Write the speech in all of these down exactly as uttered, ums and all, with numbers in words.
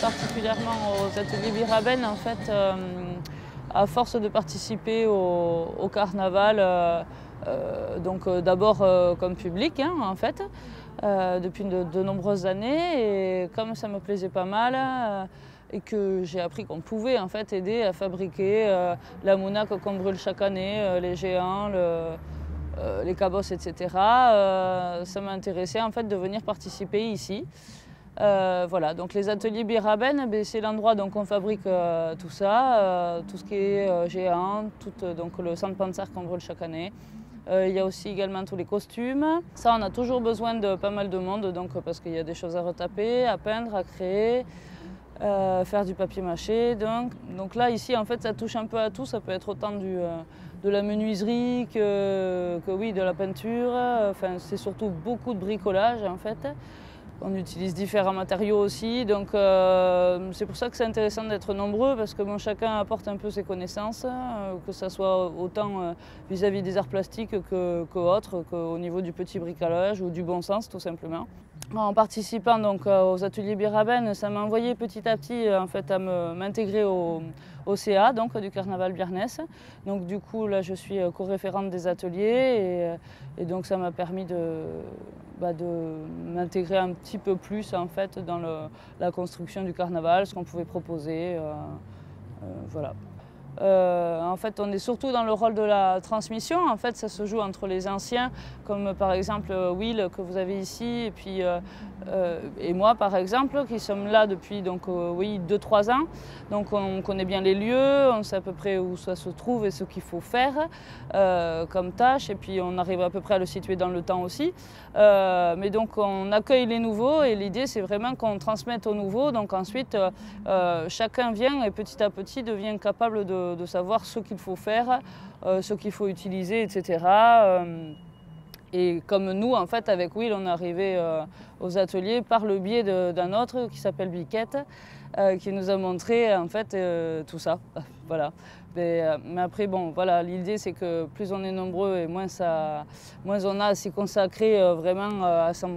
Particulièrement aux ateliers Biraben, en fait, euh, à force de participer au, au carnaval, euh, euh, donc, euh, d'abord, euh, comme public, hein, en fait, euh, depuis de, de nombreuses années, et comme ça me plaisait pas mal, euh, et que j'ai appris qu'on pouvait, en fait, aider à fabriquer, euh, la mouna qu'on brûle chaque année, euh, les géants, le, euh, les cabosses, et cetera, euh, ça m'a intéressé, en fait, de venir participer ici. Euh, voilà, donc les ateliers Biraben, ben, c'est l'endroit donc on fabrique, euh, tout ça, euh, tout ce qui est, euh, géant, tout, euh, donc le Sant Pançard qu'on brûle chaque année. Euh, il y a aussi également tous les costumes. Ça, on a toujours besoin de pas mal de monde, donc, euh, parce qu'il y a des choses à retaper, à peindre, à créer, euh, faire du papier-mâché. Donc, donc là, ici, en fait, ça touche un peu à tout. Ça peut être autant du, euh, de la menuiserie que, que, oui, de la peinture. Enfin, c'est surtout beaucoup de bricolage, en fait. On utilise différents matériaux aussi, donc, euh, c'est pour ça que c'est intéressant d'être nombreux, parce que, bon, chacun apporte un peu ses connaissances, euh, que ça soit autant, euh, vis-à-vis des arts plastiques que, que autres, qu'au niveau du petit bricolage ou du bon sens, tout simplement. En participant donc, euh, aux ateliers Biraben, ça m'a envoyé petit à petit, euh, en fait, à me, m'intégrer au, au C A, donc, du carnaval biarnais. Donc, du coup, là, je suis, euh, co-référente des ateliers et, euh, et donc ça m'a permis de, bah, de m'intégrer un petit peu plus, en fait, dans le, la construction du carnaval, ce qu'on pouvait proposer, euh, euh, voilà. Euh, en fait, on est surtout dans le rôle de la transmission. En fait, ça se joue entre les anciens, comme par exemple, euh, Will, que vous avez ici, et puis, euh, euh, et moi, par exemple, qui sommes là depuis, donc, euh, oui, deux, trois ans. Donc, on connaît bien les lieux, on sait à peu près où ça se trouve et ce qu'il faut faire, euh, comme tâche, et puis on arrive à peu près à le situer dans le temps aussi. Euh, mais donc, on accueille les nouveaux et l'idée, c'est vraiment qu'on transmette aux nouveaux. Donc ensuite, euh, euh, chacun vient et petit à petit devient capable de, de savoir ce qu'il faut faire, euh, ce qu'il faut utiliser, et cetera. Euh, et comme nous, en fait, avec Will, on est arrivé, euh, aux ateliers par le biais de, d'un autre qui s'appelle Biquette, euh, qui nous a montré, en fait, euh, tout ça. Voilà. Mais, euh, mais après, bon, voilà, l'idée, c'est que plus on est nombreux et moins ça, moins on a à s'y consacrer, euh, vraiment, euh, à cent,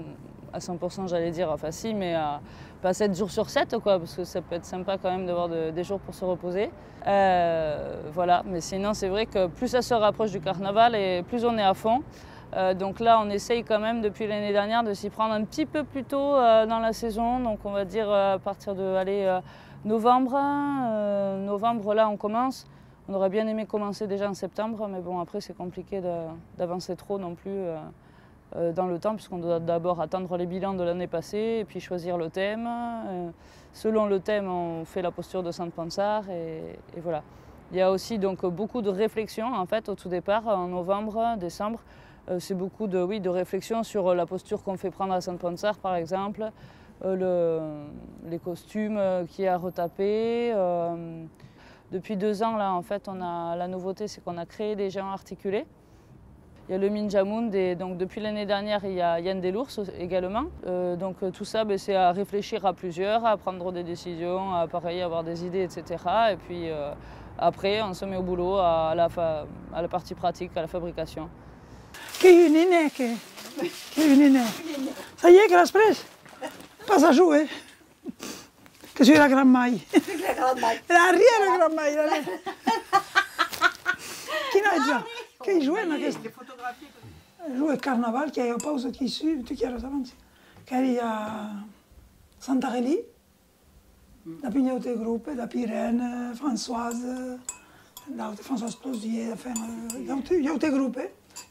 à cent pour cent, j'allais dire, enfin si, mais à, pas sept jours sur sept, quoi, parce que ça peut être sympa quand même d'avoir de, des jours pour se reposer. Euh, voilà, mais sinon, c'est vrai que plus ça se rapproche du carnaval et plus on est à fond. Euh, donc là, on essaye quand même depuis l'année dernière de s'y prendre un petit peu plus tôt, euh, dans la saison. Donc on va dire, euh, à partir de, allez, euh, novembre. Euh, novembre, là, on commence. On aurait bien aimé commencer déjà en septembre, mais bon, après, c'est compliqué de, d'avancer trop non plus, euh, euh, dans le temps, puisqu'on doit d'abord attendre les bilans de l'année passée et puis choisir le thème. Euh, selon le thème, on fait la posture de Sant Pançard et, et voilà. Il y a aussi donc beaucoup de réflexions, en fait, au tout départ, en novembre, décembre. Euh, c'est beaucoup de, oui, de réflexions sur la posture qu'on fait prendre à Sant Pançard, par exemple, euh, le, les costumes, euh, qu'il y a à retaper. Euh, depuis deux ans, là, en fait, on a, la nouveauté, c'est qu'on a créé des géants articulés. Il y a le Minjamunt et donc depuis l'année dernière, il y a Yann Delours également. Euh, donc, euh, tout ça, ben, c'est à réfléchir à plusieurs, à prendre des décisions, à pareil, avoir des idées, et cetera. Et puis, euh, après, on se met au boulot, à la fa-, à la partie pratique, à la fabrication. Qu'ei un nene, que, qu'ei un nene. Ça y est, que l'as pres? Pas a jo, eh? Que soi era gran mai. La gran mai. Era arriera gran mai, la... Quina ets ja? Qu'ei joena, aquesta. Jo eth carnaval, qu'i a ua pausa qui suu, tu qu'i eras abans. Qu'èri a Santa Relí, dab un aute grope, dab Irène, Françoise, d'aute, Françoise Plosier, enfin, euh, d'aute, un aute grope.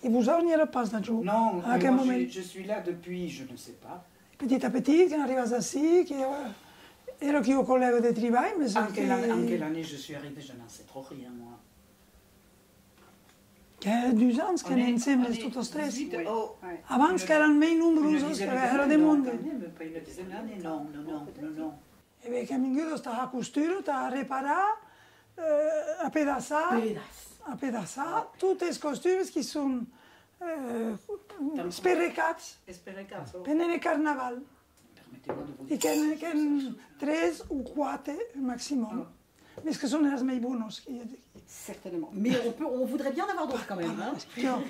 E vosauts n'i eratz pas, dab jo, en aqueth moment? Non, moi, je, je suis là depuis, je ne sais pas. Petit à petit, que n'arribas ací, que, euh, èra qui ua collèga de tribalh, mais... En quelle an-, en quelle année je suis arrivée, je n'en sais trop rien, moi. Qu'i a dus ans qu'èm ensemble, totes tres. Abans qu'èran mei nombroses, qu'èra de monde. Une dizaine d'années, même pas une dizaine d'années, non, non, non, non, non. E ben, qu'èm vingudes tà har costura, tà reparar, euh, apedaçar, apedaçar totes es costumes qui son, euh, esperrecats pendent eth carnaval. E qu'èm, qu'èm tres o quate maximum. Mes que son eras mei bonas, que i a de... Certainement. Mais on peut, on voudrait bien avoir d'autres quand même, hein. Tiens,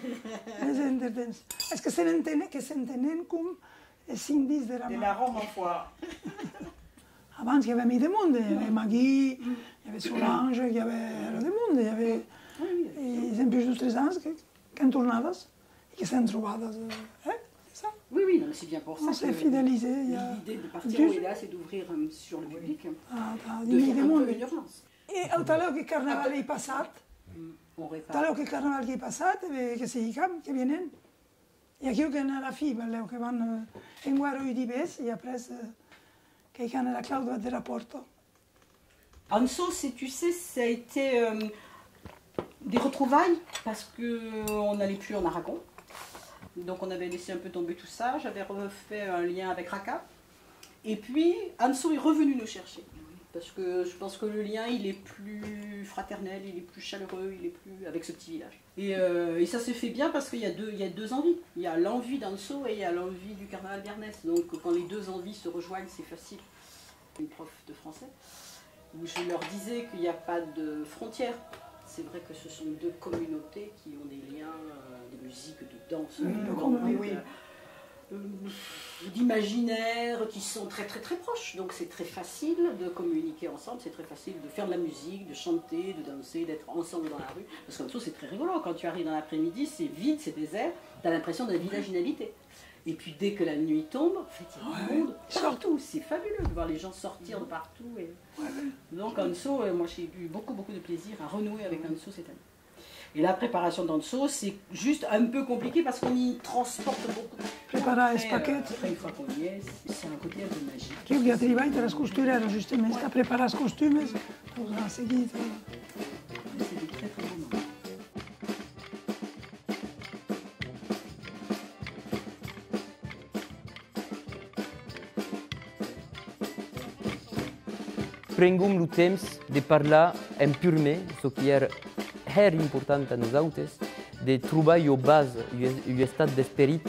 les independents. Est-ce que se n'entenen, que s'entenen com es indis de la... De la Roma, quoi. Abans i avè mei de monde, i avè Magui, i avè Solange, i avè, èra de monde, i avè, e dempús dos tres ans que, qu'èm tornadas e que s'èm trobadas, eh, eh, c'est ça. Oui, oui, non, mais c'est bien pour ça On s'est que fidélisé, il y a l'idée de partir dix au ans. Hélas et d'ouvrir euh, sur le public, Ah, t'as de dit mei faire de un peu monde. Une urgence. E au talèu que Carnaval ei passat, On répare. talèu que Carnaval qu'ei passat, e ben, que se hicam, que vienen. E aquiu qu'èm a la fin, benlèu que van, eh, enguèra un divés, e après, eh, qu'ei qu'an la clau de la pòrta. Anso, c'est, tu sais, ça a été euh, des retrouvailles parce que on n'allait plus en Aragon. Donc on avait laissé un peu tomber tout ça. J'avais refait un lien avec Raka. Et puis, Anso est revenu nous chercher. Parce que je pense que le lien, il est plus fraternel, il est plus chaleureux, il est plus avec ce petit village. Et, euh, et ça se fait bien parce qu'il y a deux, il y a deux envies. Il y a l'envie d'Anso et il y a l'envie du carnaval biarnais. Donc quand les deux envies se rejoignent, c'est facile. Une prof de français, où je leur disais qu'il n'y a pas de frontière. C'est vrai que ce sont deux communautés qui ont des liens, euh, de musique, de danse, de langue, Oui, oui. euh, euh, d'imaginaire, qui sont très très très proches. Donc c'est très facile de communiquer ensemble, c'est très facile de faire de la musique, de chanter, de danser, d'être ensemble dans la rue. Parce qu'Anso, c'est très rigolo. Quand tu arrives dans l'après-midi, c'est vide, c'est désert, t'as l'impression d'un village inhabité. Et puis dès que la nuit tombe, en fait, il y a du monde partout. C'est fabuleux de voir les gens sortir de partout. Et... Donc Anso, euh, moi j'ai eu beaucoup beaucoup de plaisir à renouer avec Anso cette année. Et la préparation d'Anso, c'est juste un peu compliqué parce qu'on y transporte beaucoup. Preparar es Après, euh, paquets. Après, une fois qu'on y est, c'est c'est un côté un peu magique. Aquiu qu'i a tribalh tàs las costureras, justament, tà preparar es costumes, los an seguit. Eh. C'est des très très beaux moments. Prengom lo temps de parlar en purmèr, çò qui èra hèr important a nosautes, de trobar ua basa, ua, ua estat d'esperit,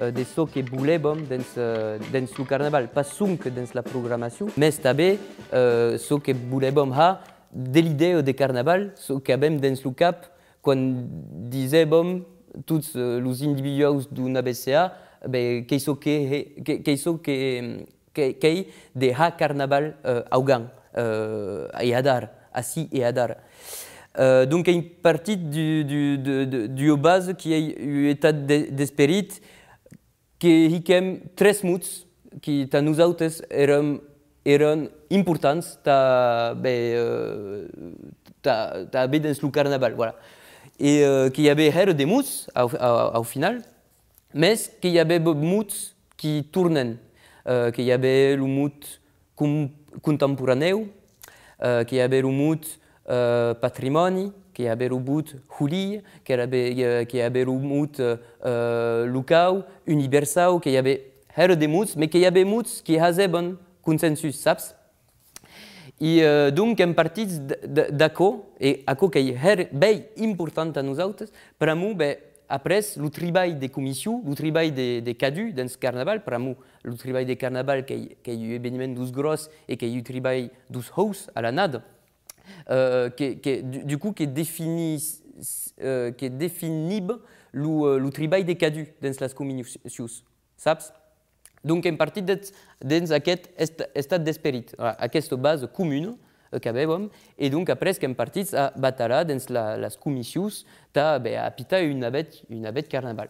eh, de çò que volèvam dens, eh, dens lo carnaval, pas sonque dens la programacion, mès tanben, eh, çò que volèvam har de l'idèa de carnaval, çò qu'avèm dens lo cap quan disèvam tots, eh, los individuaus d'un A B C A, ben, qu'ei çò que, que, qu'ei çò que, que, qu'ei de har carnaval, eh, augan, eh, e adara, ací e adara. Eh, donc, ei partit du, du, de, de, d'ua basa qui ei un estat de, d'esperit que hiquèm tres mots qui tà nosautes èran, èran importants tà, ben, eh, tà, tà aver dens lo carnaval, voilà. E, eh, que i avè hèra de mots, au, au, au final, mès que i avè mots qui tornen, eh, que i avè lo mot com-, contemporanèu, eh, que i avè lo mot, eh, patrimòni, que i avè lo mot holia, que i avè, eh, que i avè lo mot, eh, locau, universau, que i avè hèra de mots, mès que i avè mots qui hasèvan consensus, saps? E, eh, donc, èm partits d-, d-, d'aquò, e aquò qu'ei hèr-, bèi important a nosautes, pr'amor, ben, après, lo tribalh de comission, lo tribalh de, de cadun dens carnaval, pr'amor lo tribalh de carnaval qu'ei, qu'ei un eveniment deus gròs e qu'ei un tribalh deus hòus a l'annada, eh, que, que, du, du coup, que definís, eh, que definiva lo, eh, lo tribalh de cadun dens las comissions, saps? Donc, èm partits dens, dens aqueth est-, estat d'esperit, voilà, aquesta basa comuna, eh, qu'avèvam, e donc après qu'èm partits a batalhar dens la, las comissions tà, ben, apitar un navèth, un navèth carnaval.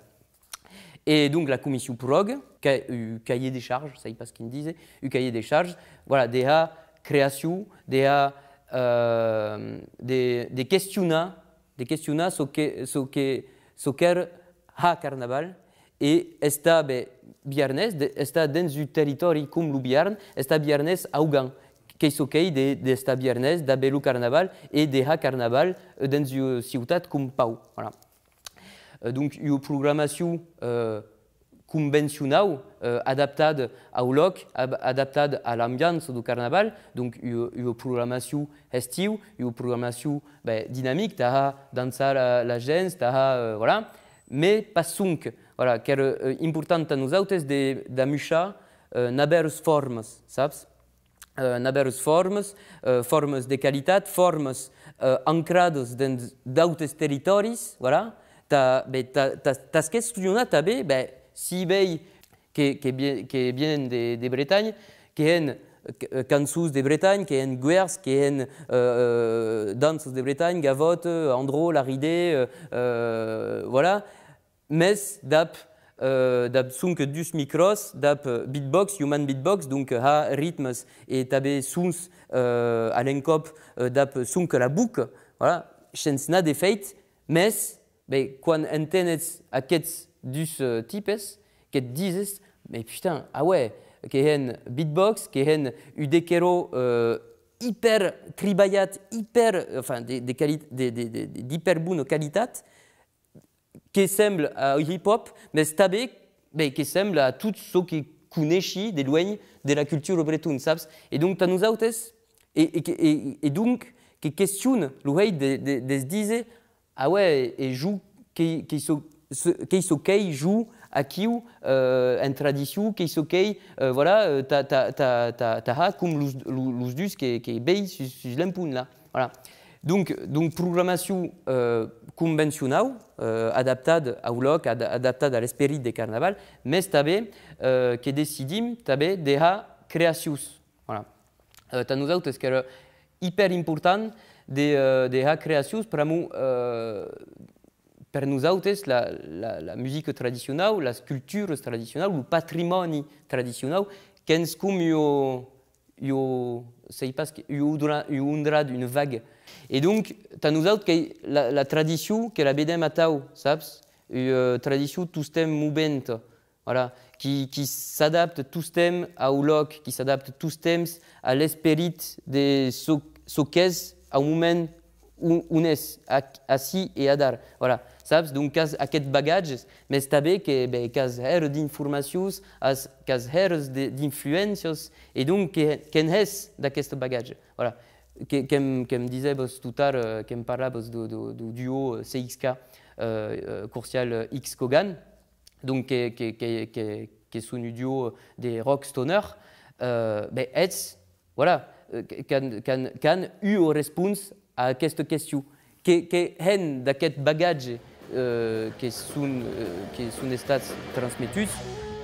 E donc la comission pròga, qu'a un cahier des charges, sai pas quin díser, un cahier des charges, voilà, de har creacion, de har, eh, de, de questionar, de questionar çò que, çò que, çò qu'èra har carnaval e estar, ben, biarnés, de, estar dens un territòri com lo Biarn, estar biarnés augan, qu'ei çò qu'ei de, d'estar biarnés, d'aver lo carnaval e de har carnaval, eh, dens ua ciutat com Pau, voilà. Eh, donc, ua programacion, eh, convencionau, eh, adaptada au lòc, ab-, adaptada a l'ambiança deu carnaval, donc ua, ua programacion hestiu, ua programacion, ben, dinamic, tà har dançar la, la gents, tà har, eh, voilà, mès pas sonque, voilà, qu'èra, eh, important tà nosautes de, d'amuishar, eh, navèras formas, saps? Eh, navèras formas, eh, formas de qualitat, formas, eh, ancradas dens d'autes territòris, voilà, tà, ben, tà, tà, tà's questionar tanben, ben, si vei que, que vie-, que vienen de, de Bretanha, que hèn, ca-, cançons de Bretanha, que hèn guèrs, que hèn, euh, euh, danças de Bretanha, gavòta, andròl, arridé, euh, euh, voilà. Mès dab, euh, dab sonque dus micròs, dab, euh, beatbox, human beatbox, donc, euh, har ritmes e tanben sons, euh, a l'encòp, euh, dab sonque la boca, voilà, shens nar d'efèit, mès, ben, quan entenes aqueths dus, euh, tipes, que't dises, mais putain, ah ouais, que hèn beatbox, que hèn un dequerò, euh, iper tribalhat, iper, enfin, de, de quali-, de, de, de, de, d'iper bona qualitat, que sembla a hip-hop, mès tanben, ben, que sembla a tot çò que coneishi de luenh de la cultura bretona, saps? E donc, tà nosautes, e, e, que- e, e donc, que questiona lo hèit de, de, de's díser, ah ouais, e jo, qu'ei, qu'ei çò, çò, qu'ei çò qu'ei jo aquiu, euh, en tradicion, qu'ei çò qu'ei, euh, voilà, euh, tà, tà, tà, tà, tà har com los, lo-, los dus que, que vei sus, sus l'empont, là. Voilà. Donc, donc programacion, euh, convencionau, euh, adaptada au lòc, ad-, adaptada a l'esperit de carnaval, mès tanben, euh, que decidim tanben de har creacions. Voilà. Euh, tà nosautes qu'èra iper important de, euh, de har creacions, pr'amor, euh, per nosautes, la, la, la musica tradicionau, las culturas tradicionaus, lo patrimòni tradicionau, qu'èn com ua, ua, sei pas, ua ondra-, ua ondrada, una vaga. E donc, tà nosautes, qu'ei la, la tradicion, que la vedem atau, saps? Ua, euh, tradicion tostemps moventa, voilà, qui, qui s'adapta tostemps au lòc, qui s'adapta tostemps a l'esperit de çò, çò qu'ès au moment on, on es, ac-, ací e adara. Voilà. Saps? Donc, qu'as aqueth bagatge, mès tanben que, ben, qu'as hèra d'informacions, as, qu'as hèra de, d'influéncias, e donc que, que'n hès d'aqueste bagatge. Voilà. Que, que'm, que'm disèvas tot ara, euh, que'm parlavas deu, deu, deu duo, euh, C X K, euh, euh, Courtial, euh, X Kogan. Donc, que, que, que, que, que son un duo de rock stoner, euh, ben, eths, voilà, euh, que, qu'an, qu'an, qu'an ua responsa a aquesta question. Que, que hèn d'aqueth bagatge, euh, que son, euh, que son estats transmetuts,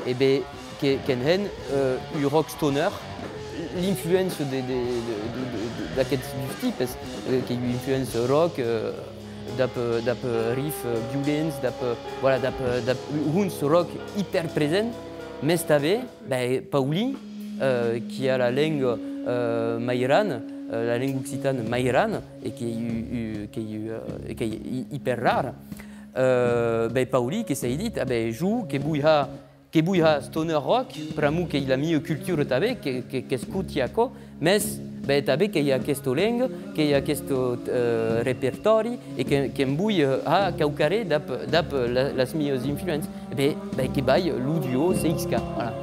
e ben, que, que'n hèn, euh, un rock stoner, l'influéncia de, de, de, de, de, d'aqueths dus tipes, euh, qu'ei ua influéncia rock, euh, dab, dab riff, euh, violents, dab, voilà, dab, dab hons rock iperpresent, mès tanben, ben, Paulin, euh, qui a la lenga, euh, mairana, euh, la lenga occitana mairana, e qu'ei u-, u-, qu'ei u-, euh, e qu'ei i-, iperrar, euh, ben, Paulin que s'ei dit, ah ben, jo que voi har que voi har stoner rock, pr'amor qu'ei la mia cultura tanben, que, que, qu'escoti aquò, mès, ben, tanben qu'ei aquesta lenga, qu'ei aquest, euh, repertòri, e que, que'm voi, euh, har quauquarren dab, dab la, las mias influéncias. E ben, ben, que balha lo duo C X K, voilà.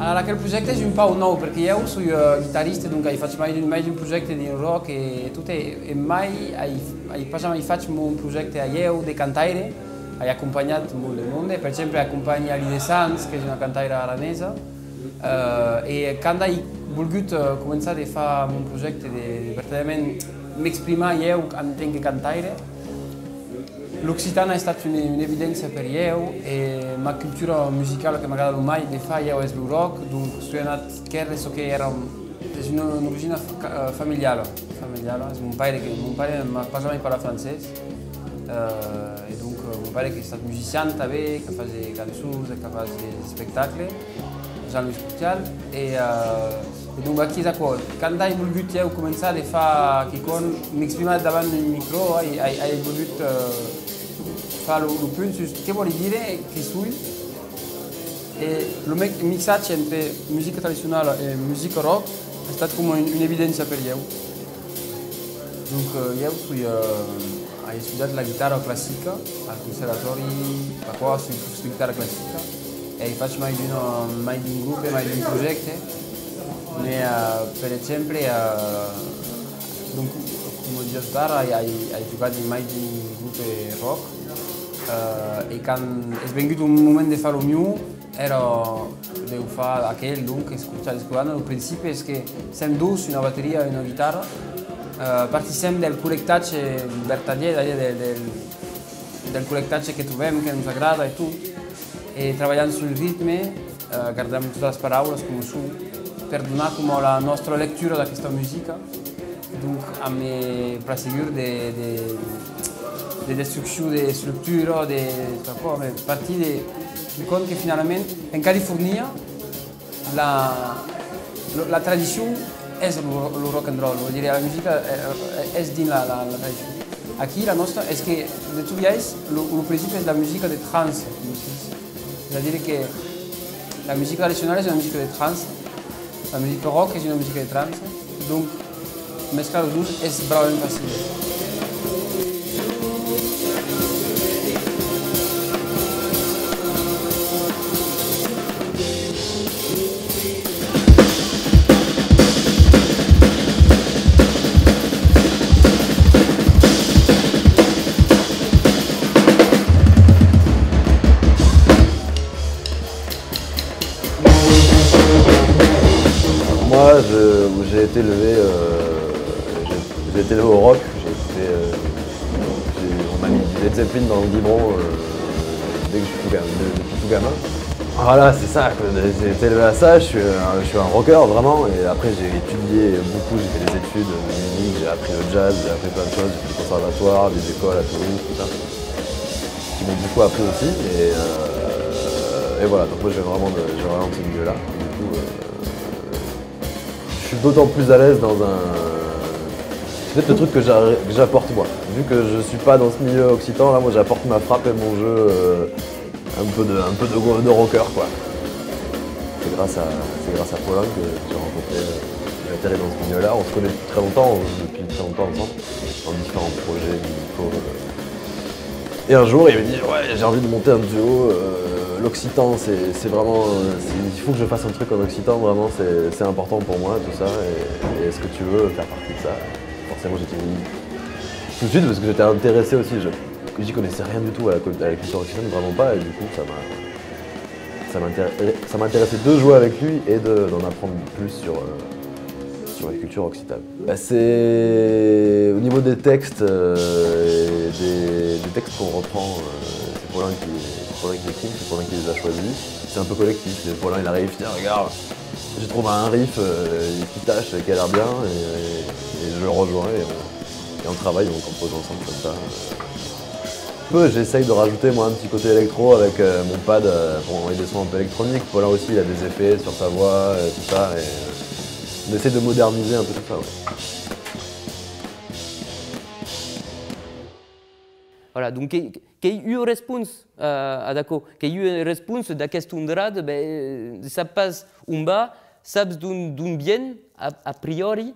Alara, aquel projècte es un pauc nòu, perque ieu soi, eh, guitarrista, donc ai fach mai d'un, mai d'un projècte dins rock e tot, e, e mai ai, ai pas jamai fach mon projècte a ieu de cantaire. Ai acompanhat molt de monde, per exemple, acompanhi Alide Sans, qu'es una cantaira aranesa, eh, e quand ai volgut, eh, començar de far mon projècte de, de vertadèrament m'exprimar ieu en tant que cantaire, l'occitan a estat una, una evidéncia per ieu, e ma cultura musicala que m'agrada lo mai de far ieu es lo rock, donc soi anat quèrre çò que èra, es una, una origina fa-, ca-, familiala, familiala. Es mon paire que, mon paire m'a pas jamai parlat francés, eh, e donc, eh, mon paire qu'es estat musician tanben, que fas de cançons e que fas de, d'espectacles, Jean-Louis Courtial, e, eh, e donc aquí es aquò. Quand ai volgut ieu començar de far quicòm, m'exprimar davant un micro, ai, ai, ai volgut, eh, far lo, lo punt sus qué vòli dire que soi, e lo me-, mixatge entre musica tradicionala e musica rock a estat coma un, una evidéncia per ieu. Donc, eh, ieu soi, eh, ai estudiat la guitarra classica al conservatòri, aquò, soi professor de guitarra classica, e ai fach mai d'una, mai d'un grop e mai d'un projècte, mais, eh, per exemple, eh, donc, coma dias d'ara, ai, ai, ai jogat dins mai d'un grop rock, eh, e quand es vengut un moment de far lo miu, èra de far aquel, donc, escochar, escochar. Lo principi es que sèm dos, una bateria e una guitarra. Eh, partissèm del collectatge vertadièr, d'ailleurs, del, del, del collectatge que trobèm, que nos agrada e tot. E trabalham sul ritme, eh, gardam totas las paraulas coma son, per donar coma la nòstra lectura d'aquesta musica. Donc, amb, eh, plan segur de, de, de destruccion d'estructura, de tot aquò, mais partir de quicòm que finalament, en California, la, lo, la tradicion es lo, lo rock and roll, vòl dire, la musica, eh, es dins la, la, la tradicion. Aquí, la nòstra, es que, de tot biais, lo, lo principi es la musica de trance, es a dire que la musica tradicionala es una musica de trance, la musica rock es una musica de trance, donc mesclar los dos es bravament facil. Moi, je- j'ai été élevé, euh, j'ai j'ai été élevé au rock. J'ai écouté, euh, j'ai- on m'a mis Led Zeppelin dans le biberon, euh, dès que je suis tout gamin, de- depuis tout gamin. Voilà, c'est ça, quoi. J'ai été élevé à ça, je suis un, je suis un rocker, vraiment. Et après, j'ai étudié beaucoup, j'ai fait des études de musique, j'ai appris le jazz, j'ai appris plein de choses, j'ai fait des conservatoires, des écoles à Toulouse, tout ça, qui m'ont beaucoup appris aussi. Et, euh, et voilà, donc moi, j'ai vraiment de- j'ai vraiment de ce milieu-là. Du coup, euh, je suis d'autant plus à l'aise dans un... C'est peut-être le truc que j'a- que j'apporte moi. Vu que je suis pas dans ce milieu occitan, là, moi, j'apporte ma frappe et mon jeu, euh, un peu de, un peu de, de rocker, quoi. C'est grâce à, c'est grâce à Paulin que j'ai rencontré, euh, j'ai atterri dans ce milieu-là. On se connaît depuis très longtemps, on joue depuis très longtemps ensemble, dans différents projets musicaux, euh. Et un jour, il me dit, « Ouais, j'ai envie de monter un duo, euh, l'occitan, c'est, c'est vraiment, euh, c'est- il faut que je fasse un truc en occitan, vraiment, c'est, c'est important pour moi, tout ça, et, et est-ce que tu veux faire partie de ça ? » Forcément, j'ai dit oui tout de suite parce que j'étais intéressé aussi. Je, j'y connaissais rien du tout à la, cul- à la culture occitane, vraiment pas, et du coup, ça m'a, ça m'intér- ça m'intéressait de jouer avec lui et de- d'en apprendre plus sur, euh, sur la culture occitane. Bah, c'est au niveau des textes, euh, et des, des textes qu'on reprend, euh, c'est Paulin qui, c'est Paulin qui écrit, c'est Paulin qui les a choisis. C'est un peu collectif, c'est Paulin, il arrive, « Tiens, regarde, j'ai trouvé un riff, euh, qui tâche, qui a l'air bien », et, et je le rejoins, et on, et on travaille, on compose ensemble comme ça. Peu, j'essaye de rajouter, moi, un petit côté électro avec, euh, mon pad, euh, pour envoyer des sons un peu électroniques. Paulin aussi, il a des effets sur sa voix, euh, tout ça, et, euh, on essaie de moderniser un peu tout ça, ouais. Voilà, donc qu'ei, qu'ei ua responsa, euh, ad aquò, qu'ei ua responsa d'aquest ondrat, ben, euh, sap pas on va, saps d'on, d'on vien, a, a priori,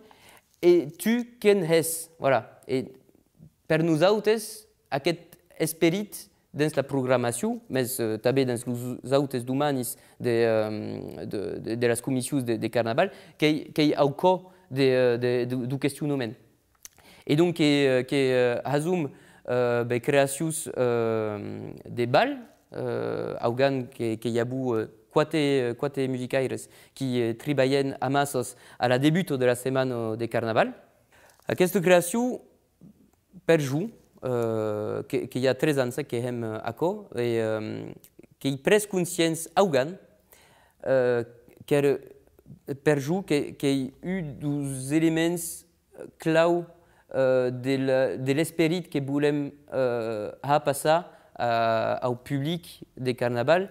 e tu quin hès, voilà. E per nosautes, aqueth esperit dens la programacion, mès, euh, tanben dens los autes domanis de, euh, de, de, de las comissions de, de carnaval, qu'ei, qu'ei au còr de, euh, de, de, deu questionament. E donc que, euh, que, euh, hasom, euh, ben, creacions, euh, de bal, euh, augan que, que i avó, euh, quate, quate musicaires qui, euh, tribalhen amassas a la debuta de la setmana de carnaval. Aquesta creacion, per jo, euh, que, que i a tres ans que hèm, euh, aquò, e, euh, qu'èi pres consciéncia augan, euh, qu'èra per jo que, qu'ei un deus elements clau, euh, de l', de l'esperit que volem, euh, har passar a, au public de carnaval.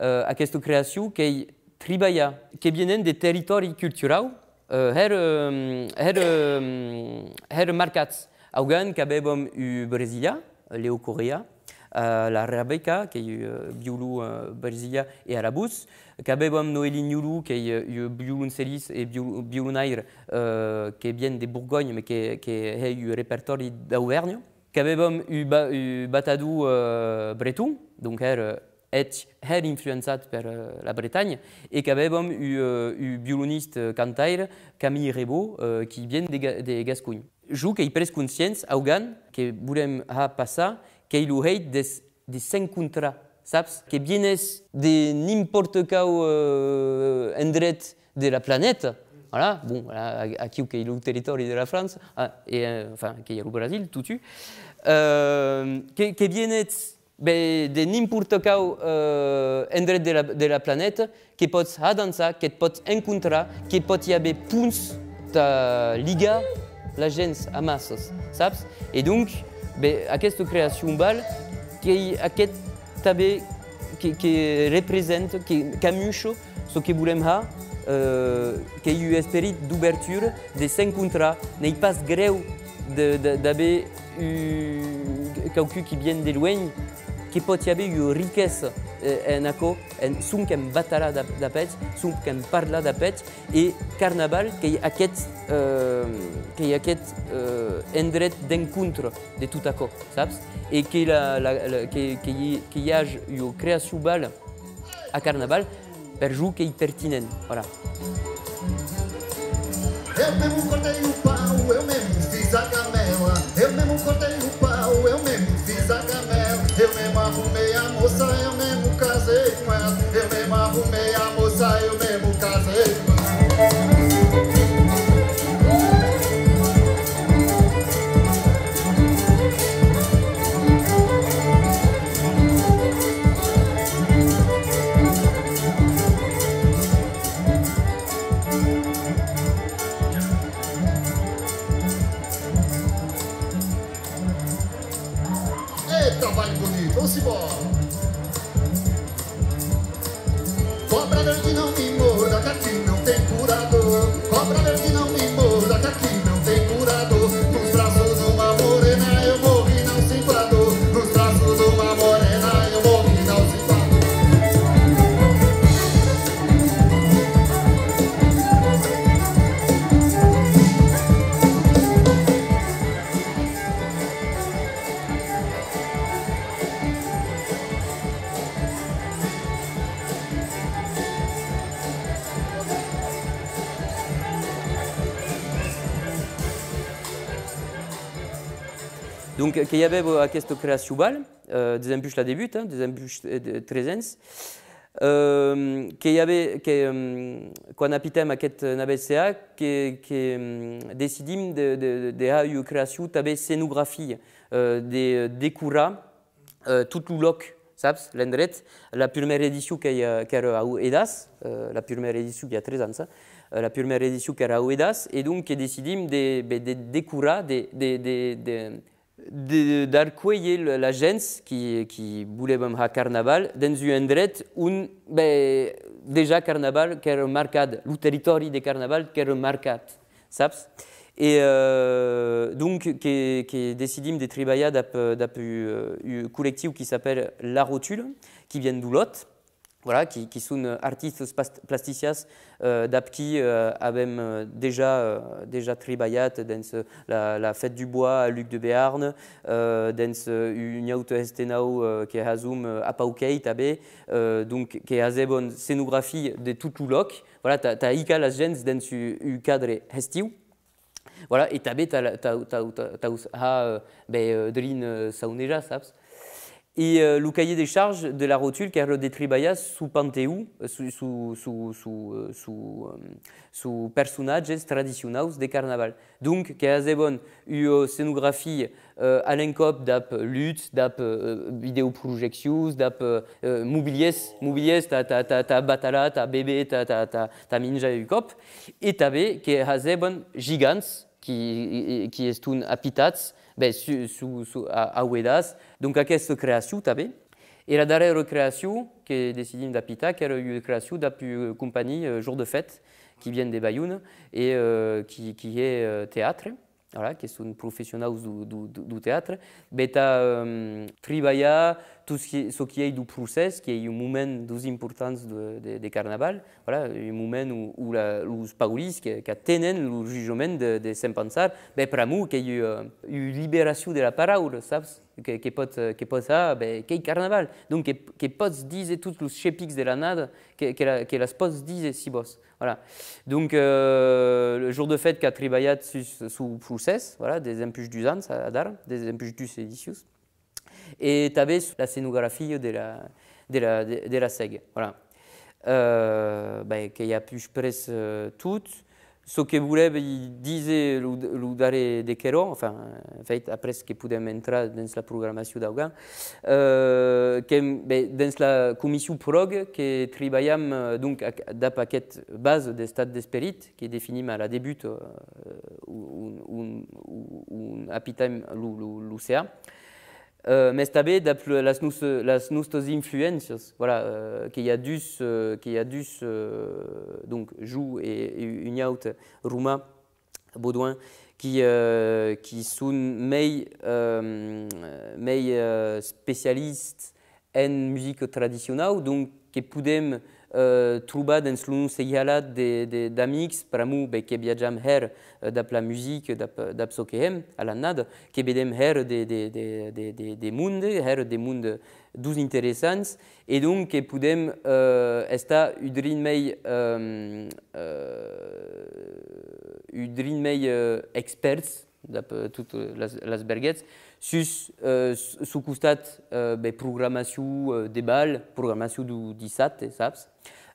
Euh, aquesta creacion qu'ei tribalhar, que vienen de territòri culturau, euh, hèr, euh, hèr, euh, hèr marcats. Augan qu'avèvam un brasilian, Leo Correia, a la Rebecca, qu'ei un, eh, violon, eh, brasilian, e a la votz. Qu'avèvam Noélie Niolou, qu'ei, eh, un violoncellist e viol-, violonaire, eh, que vien de Borgonha, mes que, que hè un repertòri d'Auvèrnha. Qu'avèvam un ba-, un batador, eh, breton, donc hèra, eh, hèra influençat per, eh, la Bretanha, e qu'avèvam un, eh, un violonista, eh, cantaire, Camille Rebaud, eh, qui vien de Ga-, de Gasconha. Jo qu'èi pres consciéncia, augan, que volèm har passar, qu'ei lo hèit de, de s'encontrar, saps? Que vienes de n'impòrta quau, eh, endret de la planeta, voilà, bon, voilà, a-, aquiu qu'ei lo territòri de la França, ah, e, eh, enfin, qu'ei lo Brasil, totun, eh, que, que vienes, ben, de n'impòrta quau, eh, endret de la, de la planeta, que pòts har dançar, que't pòts encontrar, que pòt i aver ponts tà ligar las gents amassas, saps? E donc, ben, aquesta creacion bal, qu'ei aqueth tanben que, que representa, que, qu'amuisha çò que volem har, eh, qu'ei un esperit d'obertura, de s'encontrar. N'ei pas grèu de, de, d'aver un, quauqu'un qui vien de luenh, que pòt i aver ua riquesa, eh, en aquò, en, sonque en batalar dab, dab eths, sonque en parlar dab eths, e Carnaval qu'ei aqueth, eh, qu'ei aqueth, eh, endret d'encontre de tot aquò, saps? E que la, la, la, que, que i, que i age ua creacion bal a Carnaval, per jo qu'ei pertinent, voilà. Eu mesmo cortei o pau, eu mesmo fiz a gamela. Eu mesmo cortei o pau, eu mesmo fiz a gamela. Eu mesmo arrumei a moça, eu mesmo casei com ela. Eu mesmo arrumei a moça, eu mesmo casei com ela. Eita, vai bonito, vamos embora. Cobra verde não me morda, que aqui não tem curador. Cobra verde não me morda, que aqui não tem curador. Nos braços de uma morena eu morri não se enquadrou. Nos braços de uma morena eu morri não se enquadrou. Donc, que i avèva aquesta creacion bal, eh, desempuish la debuta, hein, desempuish, eh, de, tres ans. Eh, que i avè, que, mm, quan apitèm aquest navèth C A, que, que, mm, decidim de, de, de har ua creacion tanben scenografia, eh, de decorar, eh, tot lo lòc, saps, l'endret. La purmèra edicion qu'ei, eh, qu'èra a Uedas, eh, la purmèra edicion i a tres ans, eh, la purmèra edicion qu'èra a Uedas, e donc que decidim de, be, de decorar, de, de, de, de, de, d'arcuélher la, las gents qui, qui volèvam har Carnaval dens un endret on, be, dejà Carnaval qu'èra marcat, lo territòri de Carnaval qu'èra marcat, saps? E, eh, donc, que, que decidim de tribalhar dab, dab un, un collectiu qui s'apèla La Rotule, qui vien d'Olòt, voilà, qui, qui son, eh, artistas pas-, plasticians, eh, dab qui, eh, avèm, eh, dejà, eh, dejà tribalhat dens, eh, la, la Fête du Bois a Luc de Béarn, eh, dens, eh, un aute hestenau, eh, que hasom, eh, a Pauquèir tanben, eh, donc que hasèvan scenografia de tot lo lòc, voilà, tà, tà hicar las gents dens un, un cadre hestiu. Voilà, e tanben tà, tà, tà, tà, tà'us har, eh, ben, eh, drin, eh, saunejar, saps? E, eh, lo cahier des charges de La Rotule qu'èra de tribalhar suu Panteon, eh, suu, suu, suu, suu, eh, suu, eh, suu personatges tradicionaus de Carnaval. Donc, que hasèvan ua scenografia, eh, a l'encòp dab luts, dab, eh, videoprojeccions, dab, eh, mobilièrs, mobilièrs tà, tà, tà, tà batalar, tà béver, tà, tà, tà, tà minjar un còp, e tanben que hasèvan gigants, qui, qui eston apitats, ben, su, su, su, a, a Uedas. Donc aquesta creacion tanben. E la darrèra creacion que decidim d'apitar, qu'èra ua creacion dab ua companhia, eh, Jour de Fête, qui vien de Baiona e, eh, qui, qui hè, eh, teatre. voilà, que son professionaus deu, deu, deu, deu teatre, be tà, euh, tribalhar tot çò qui, çò qui ei deu procès, qui ei un moment deus importants de, de, de carnaval, voilà, un moment on, on la, los paulins que, qu'atenen lo jugement de, de Sent Pançard, be pr'amor qu'ei ua, ua liberacion de la paraula, saps? Que, que pòt, que pòt har, be, qu'ei carnaval. Donc que, que pòts díser tots los chepics de l'annada, que, que la, que las pòts díser si vòs. Voilà. Donc, euh, lo Jour de Fête qu'a tribalhat sus suu procès, voilà, desempuish dus ans, a-, adara, desempuish dus edicions. E tanben la scenografia de la, de la, de, de la sèga, voilà. Euh, ben, que i a puish près, euh, tot. Çò que volèvi díser lo, lo darrèr de querò, enfin, en fait, après que podem entrar dens la programacion d'augan, euh, que, ben, dens la comission pròg que tribalham, euh, donc, ac-, dab aqueth base d'estat d'esperit que definim a la debuta, euh, on, on, on, on apitam lo, lo, l'ocean. Euh, mes tanben dab las nos-, las nostas influéncias, voilà, euh, que i a dus, euh, que i a dus, euh, donc, jo e, e un aute, Romain Baudouin, qui, euh, qui son mei, euh, mei, euh, especialistas en musica tradicionau, donc que podem, euh, trobar dens lo noste hialat de, de, d'amics, pr'amor, ben, que viatjam hèra, euh, dab la musica, dab, dab çò que hèm a l'annada, que vedem hèra de, de, de, de, de, de monde, hèra de monde deus interessants, e donc que podem, euh, estar un drin mei, euh, euh, un drin mei, euh, expèrts, dab, euh, tot, euh, las, las verguets, sus, euh, s-, suu costat, euh, ben, programacion, euh, de bal, programacion deu dissabte, saps?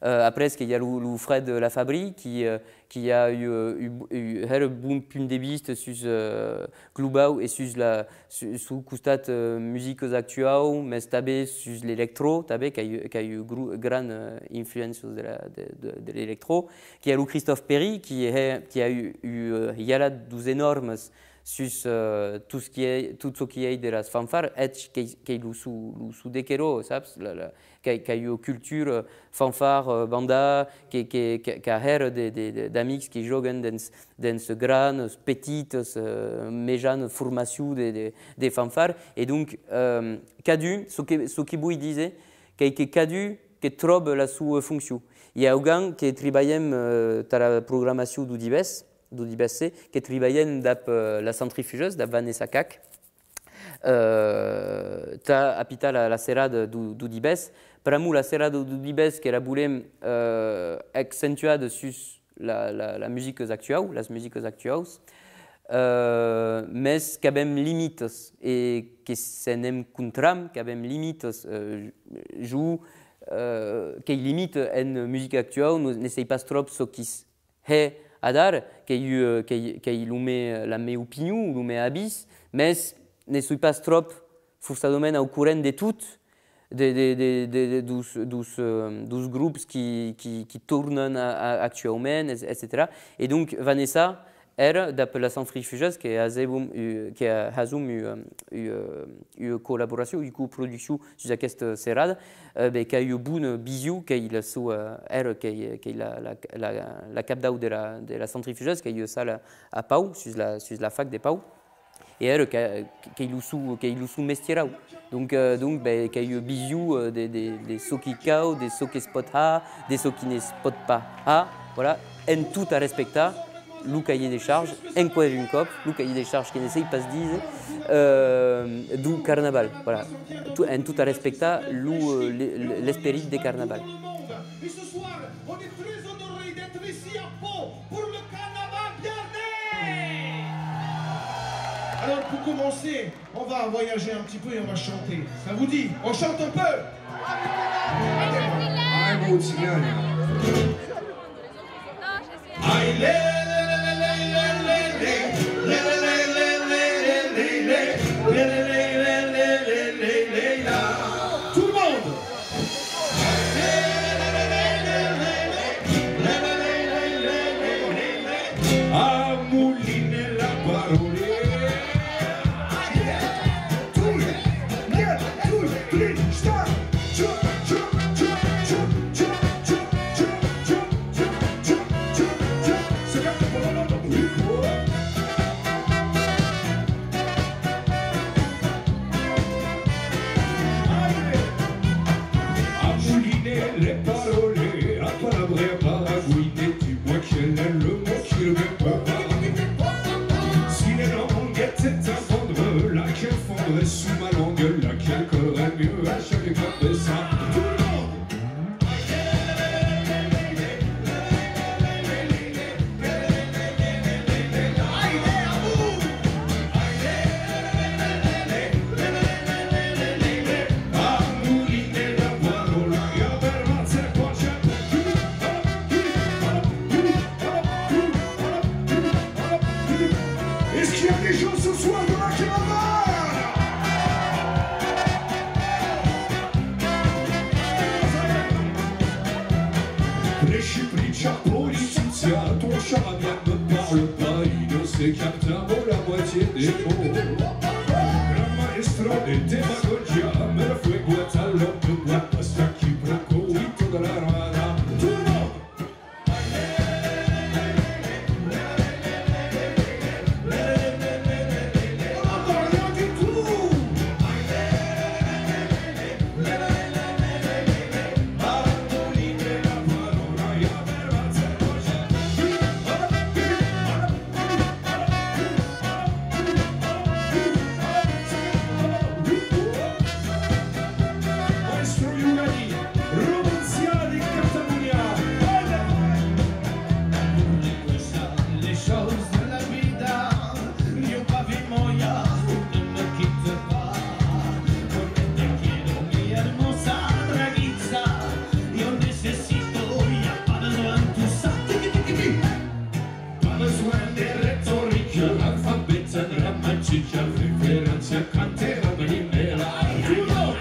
Euh, après, que i a lo, lo Fred Lafabrie, qui, euh, qui a un, euh, un, un hèra bon punt de vista sus, euh, globau e sus la, su-, suu costat, euh, musicas actuau, mes tanben sus l'electro, tanben, qu'a ua, qu'a ua gro-, gran, euh, influéncia de la, de, de, de l'electro, qui a lo Christophe Perry, qui hè, qui a un, un, euh, hialat deus enòrmes sus, euh, tot çò qui ei, tot çò qui ei de las fanfaras, eth qu'ei, qu'ei lo suu, lo suu de querò, saps? La, la, qu'a, qu'a ua cultura, euh, fanfara, euh, banda, que, que, que, qu'a hèra de, de, de, d'amics qui jòguen dens, dens granas, petitas, euh, mejanas formacions de, de, de fanfaras. E donc, euh, cadun, çò que, çò que voi díser, qu'ei que cadun que tròba la sua foncion. I a augan que tribalhem, euh, tà la programacion deu divès, deu divès, que tribalhem dab, euh, la centrifugeuse, dab Vanessa Cac, euh, tà apitar la, la serada deu, deu divès. Pr'amor la serada deu divès que la volem, euh, accentuada sus la, la, la musicas actuau, las musicas actuaus, euh, mes qu'avem limitas e que se n'encontram qu'avem limitas, euh, jo, euh, qu'ei limita en musica actuau, non, ne sei pas tròp çò qui's hè adara, qu'ei, euh, qu'ei, qu'ei lo me, la me opinion, lo me avís, mes ne soi pas tròp forçadament au corrent de tot, de, de, de, de, de, deus, deus, euh, deus grops qui, qui, qui tornan a, a, actuaument, et, etcetèra. E donc, Vanessa, era, dab la centrifugeuse, que hasèvam, euh, que hasòm ua, euh, ua, euh, ua collaboracion, ua coproduccion sus aquesta serada, euh, ben, qu'a ua bona vision, qu'ei la sua, euh, era, qu'ei, qu'ei la, la, la, la capdau de la, de la centrifugeuse, qu'ei ua sala a Pau, sus la, sus la fac de Pau. E era que, qu'ei lo son, qu'ei lo son mestierau. Donc, euh, donc, ben, qu'ei ua vision, euh, de, de, de çò qui cau, de çò que's pòt har, de çò qui ne's pòt pas har, voilà, en tot a respectar lo cahier de charges, enqüèr un còp, lo cahier de charges que ne sei pas díser, euh, deu carnaval, voilà, to-, en tot a respectar lo, euh, le-, le-, l'esperit de carnaval. Et ce soir, on est très honoré d'être ici à Pau pour le carnaval d'Ardèche. Alors, pour commencer, on va voyager un petit peu et on va chanter. Ça vous dit ? On chante un peu ? Tout le monde. Ton charabia me parle pas, il ne sait qu'un mot, la moitié des mots. La maestra de demagogia me fait boire à l'autre boîte, ça qui prend oui toute la rana. Tout le monde. On n'entend rien du tout. Maestro Yugani, Romanziani, Catalunya. Allez! Pour dire ça, les choses de la vida, io pavi moia, ne me quitte pas. Porque te quiero, mi hermosa draguitza, io necesito, y a pas besoin de tout ça. Tiki, tiki, tiki. Pas besoin de rhétorique, l'alphabet, grammatica, référence, canter, Romani, Mela. Tout le monde.